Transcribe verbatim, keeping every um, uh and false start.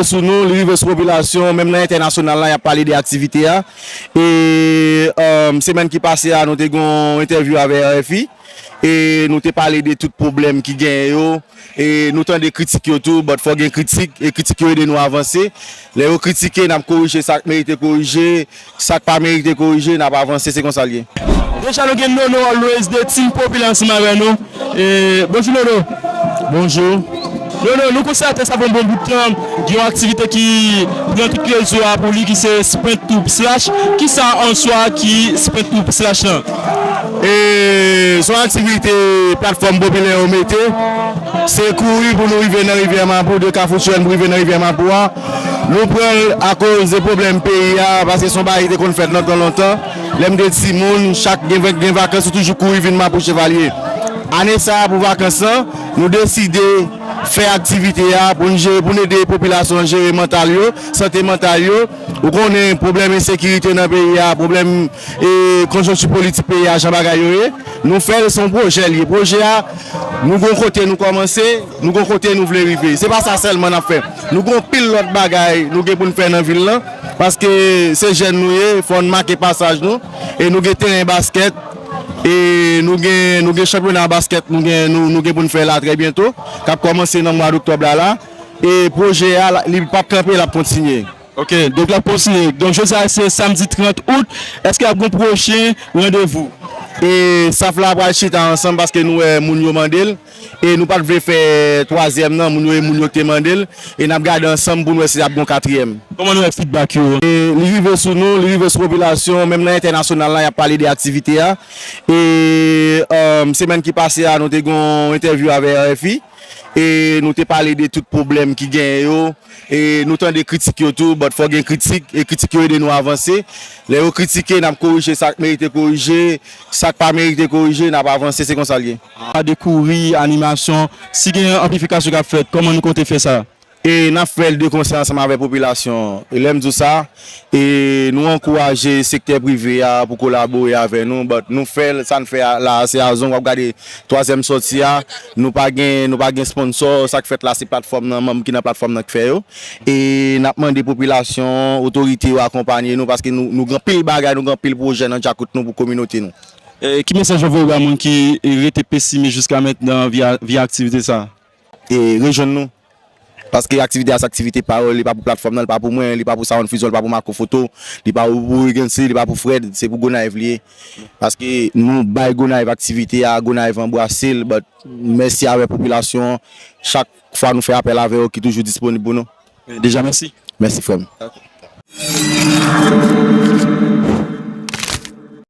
Sou nou, li rive sou popilasyon, menm nan entènasyonal la, y ap pale de aktivite a. E, um, semèn ki pase a, nou te gen yon entèvyou avè R F I. E nou te pale de tout pwoblèm ki genyen yo. E nou tande kritik yo tou, but fò gen kritik, e kritik yo ede nou avanse. Lè yo kritike, n ap korije sa k merite korije, sa k pa merite korije, n ap avanse, se konsa l ye. Deja nou gen Nono Always de Team Popilè ansanm avè nou. E, bonjou Nono. Bonjou. Nono, nou konstate sa fè yon bon bout tan, gen yon aktivite ki pran tout rezo a pou li ki se Sprint Troop Slash. Kisa an swa ki Sprint Troop Slash lan? E se yon aktivite platfòm popilè yo mete. Se kouri pou nou rive nan rivyè Mapou, de Kafou Tchwèn pou rive nan rivyè Mapou a. Nou pran l akoz de pwoblèm peyi a, paske se yon bagay ki te konn fèt lontan, lontan. Lè m te timoun, chak gen, gen vakans, ou toujou kouri vin Mapou Chevalye. Ane sa a, pou vakans lan, nou deside fè aktivite a pou n jere, pou n ede popilasyon an jere mantal yo, sante mantal yo. Ou konnen pwoblèm ensekirite nan peyi a, pwoblèm, e, konjonkti politik peyi a, jan bagay yo ye. Nou fè l, se yon pwojè l ye. Pwojè a, nou gon kote nou kòmanse, nou gon kote nou vle rive. Se pa sa sèlman n ap fè. Nou gon pil lòt bagay nou gen pou n fè nan vil lan, paske se jèn nou ye, fò n make pasaj nou, e nou gen teren baskèt, e nou gen, nou gen chanpyona baskèt, nou gen, nou, nou gen pou n fè la trè byento, k ap kòmanse nan mwa doktòb la, la. E pwojè a, la, li p ap kanpe, l ap kontinye. Ok, donk l ap kontinye. Donk, jodi a, se samdi trant out. Èske ap gen yon pwochen randevou? E staff la pral chita ansanm paske nou wè moun yo mande l. E nou pa t vle fè twazyèm nan, moun yo e moun yo ki te mande l. E n ap gade ansanm pou n wè si ap gen yon katriyèm. Kòman nou wè feedback yo? E li rive sou nou, li rive sou popilasyon, menm nan entènasyonal la, y ap pale de aktivite a. E, um, semèn ki pase a, nou te gen yon entèvyou avè R F I. E nou te pale de tout pwoblèm ki genyen yo. E nou tande kritik yo tou, but fò gen kritik, e kritik yo ede nou avanse. Lè yo kritike, n ap korije sa k merite korije, sa k pa merite korije, n ap avanse, se konsa l ye. Pa de kouri, animasyon, si gen anplifikasyon k ap fèt, kòman nou konte fè sa? E n ap fè l de konsè ansanm avèk popilasyon an. E lè m di w sa, e nou ankouraje sektè prive a pou kolabore avè nou, but nou fè l, sa n fè a, la a, se a zong w ap gade twazyèm sòti a, nou pa gen, nou pa gen sponsò, sa k fèt la, se platfòm nan, manm ki nan platfòm nan k fè yo. E n ap mande popilasyon, otorite yo akonpanye nou, paske nou, nou gen anpil bagay, nou gen anpil pwojè nan djakout nou pou kominote nou. E ki mesaj w voye ba moun ki rete pesimis jiska mentnan via, via aktivite sa a? E rejwenn nou. Paske aktivite a se aktivite pa yo, li pa pou platfòm nan, li pa pou mwen, li pa pou Sound Fusion, li pa pou Marco Photo, li pa pou Regency, li pa pou Fred, se pou Gonayiv li ye. Paske nou bay Gonayiv aktivite a, Gonayiv anbrase l, but mèsi avèk popilasyon an, chak fwa nou fè apèl avè yo ki toujou disponib pou nou. Deja, mèsi. Mèsi, frè m.